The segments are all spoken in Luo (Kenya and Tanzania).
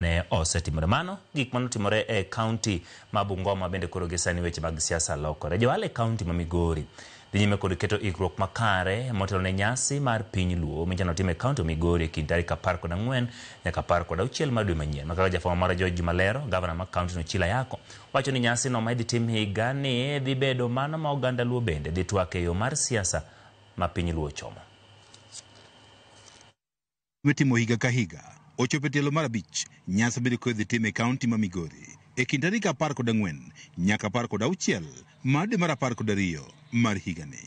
Ne osetimore mano gik manotimore e kaunti ma Bungoma bende koro gi sani weche mag siasa lokore. Johala e kaunti ma Migori dhi nyime kod keto ikruok makare motelo ne nyasi mar piny Luo michano tim e kaunti ma Migori e kind tarik 14 nyaka 16 mar dwe manyien. Makaka jafwambo mara George Malero, gavana ma kaunti no Chila Yako wacho ni nyasi no ma idhi tim higa ni dhi bedo mano ma oganda Luo bende dhi twak e yo mar siasa ma piny Luo ochomo. Mitimo higa ka higa ochopo e tielo mar 5 nyasi bende koro idhi tim e kaunti ma Migori e kind tarik 14 nyaka 16 mar dwe mar 12 mar higani.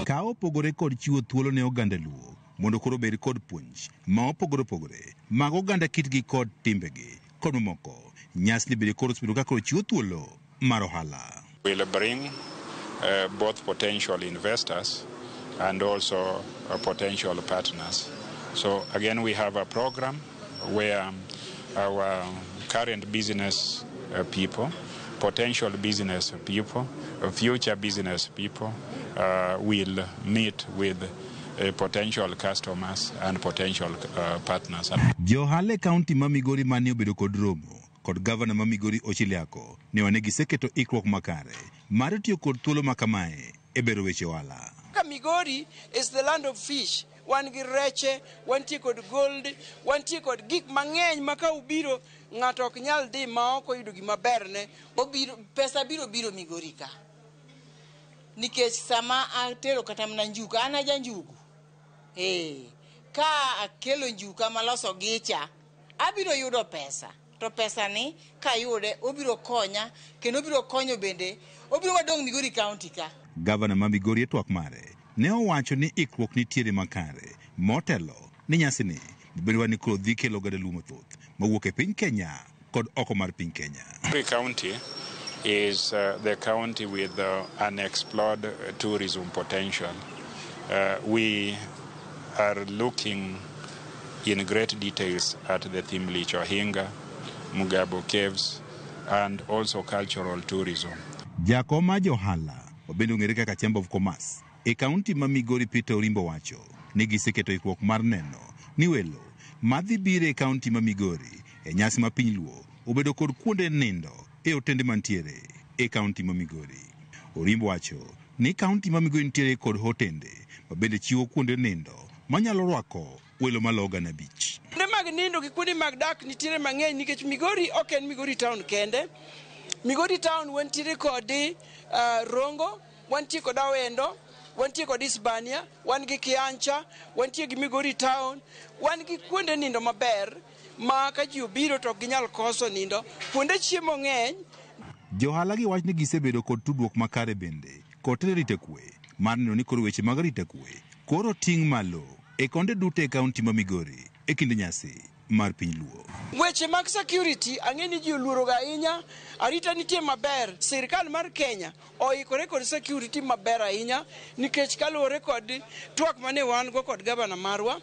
Ka opogore kod chiwo thuolo ne oganda Luo mondo koro obed kod puonj ma opogore opogore mag oganda kitgi kod timbegi kod mamoko, nyasini bende koro osebedo ka koro chiwo thuolo mar ohala. Will bring both potential investors and also potential partners. So again, we have a program where our current business people, potential business people, future business people will meet with potential customers and potential partners. Johala e kaunti ma Migori mane obedo kod romo kod gavana ma Migori Ochiliako ne wane giseketo ikruok makare mar tiyo kod thuolo ma kamae e bero weche ohala. Migori is the land of fish. Wan gi reche, wantie kod gold, wantie kod gik mang'eny ma ka ubiro ng'ato ok nyal dhi ma ok oyudo gima berne. Obiro, pesa biro biro Migori ka. Nikech sama atero kata mana njuka, an aja njugu. Ka akelo njuka maloso gicha, abiro yudo pesa. To pesa ni kayude obiro konya kendo obiro konyo bende obiro madong' Migori County ka. Gavana ma Migori e twak mare ne owacho ni ikruok nitiere makare motelo ni nyasini bedo ni koro dhi kelo oganda Luo mathoth mawuok e piny Kenya kod oko mar piny Kenya. Migori County is the county with unexplored tourism potential. We are looking in great details at the Thimlich Ohinga, Mugabo Caves, and also cultural tourism. Jakom mar johala mabende ong'ere kaka Chamber of Commerce e kaunti ma Migori Peter Orimbo wacho ni giseketo ikruok mar neno ni welo madhi biro e kaunti ma Migori e nyasi ma piny Luo obedo kod kuonde nindo e otende mantiere e kaunti ma Migori. Orimbo wacho ni kaunti ma Migori nitiere kod hotende mabende chiwo kuonde nindo manyalo rwako welo maloyo 5,000. Kuonde mag nindo gi kuonde mag dak nitiere mang'eny nikech Migori ok en Migori town kende. Migori town wantiere kod Rongo, wantie kod Awendo, wantie kod Isbania, wan gi Kiancha, wantie gi Migori town, wan gi kuonde nindo maber ma ka ji obiro to ok ginyal koso nindo. Kuonde chiemo ng'eny. Johala gi wach ni gisebedo kod tudruok makare bende kod telo rita kwe mar neno ni koro weche mag rita kwe koro ting' malo e konde duto e kaunti ma Migori e kinde nyasi mar piny Luo. Weche mag security ang'e ni ji oluoro ga ahinya, arita nitie maber. Sirkal mar Kenya oikore kod security maber ahinya nikech kaluwore kod twak mane wan go kod gavana marwa,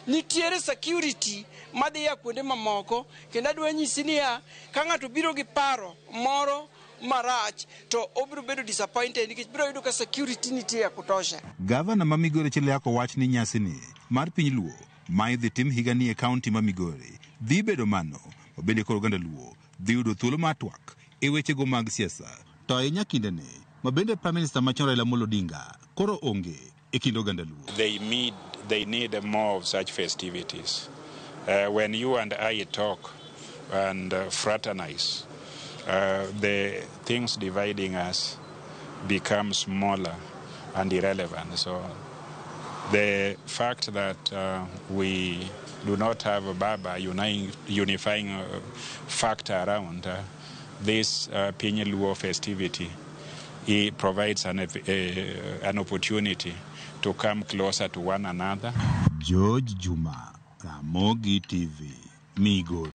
nitiere security madhi ya kuonde mamoko kendo adwa nyisi niya ka ng'ato biro gi paro moro marach to obiro bedo disappointed nikech biro yudo ka security nitie ya kutosha. Gavana ma Migori Chiliako wach ni nyasini mar piny Luo ma idhi tim higani e kaunti ma Migori dhi bedo mano mabende koro oganda Luo dhi yudo thuolo mar twak e wechego mag siasa to ahinya kindeni mabende Prime Minister machon Raila Amolo Odinga koro onge e kind oganda Luo. They need more of such festivities. When you and I talk and fraternize, the things dividing us become smaller and irrelevant. So the fact that we do not have a Baba unifying factor around this Piny Luo festivity, it provides an opportunity to come closer to one another. George Juma, Ramogi TV, Migori.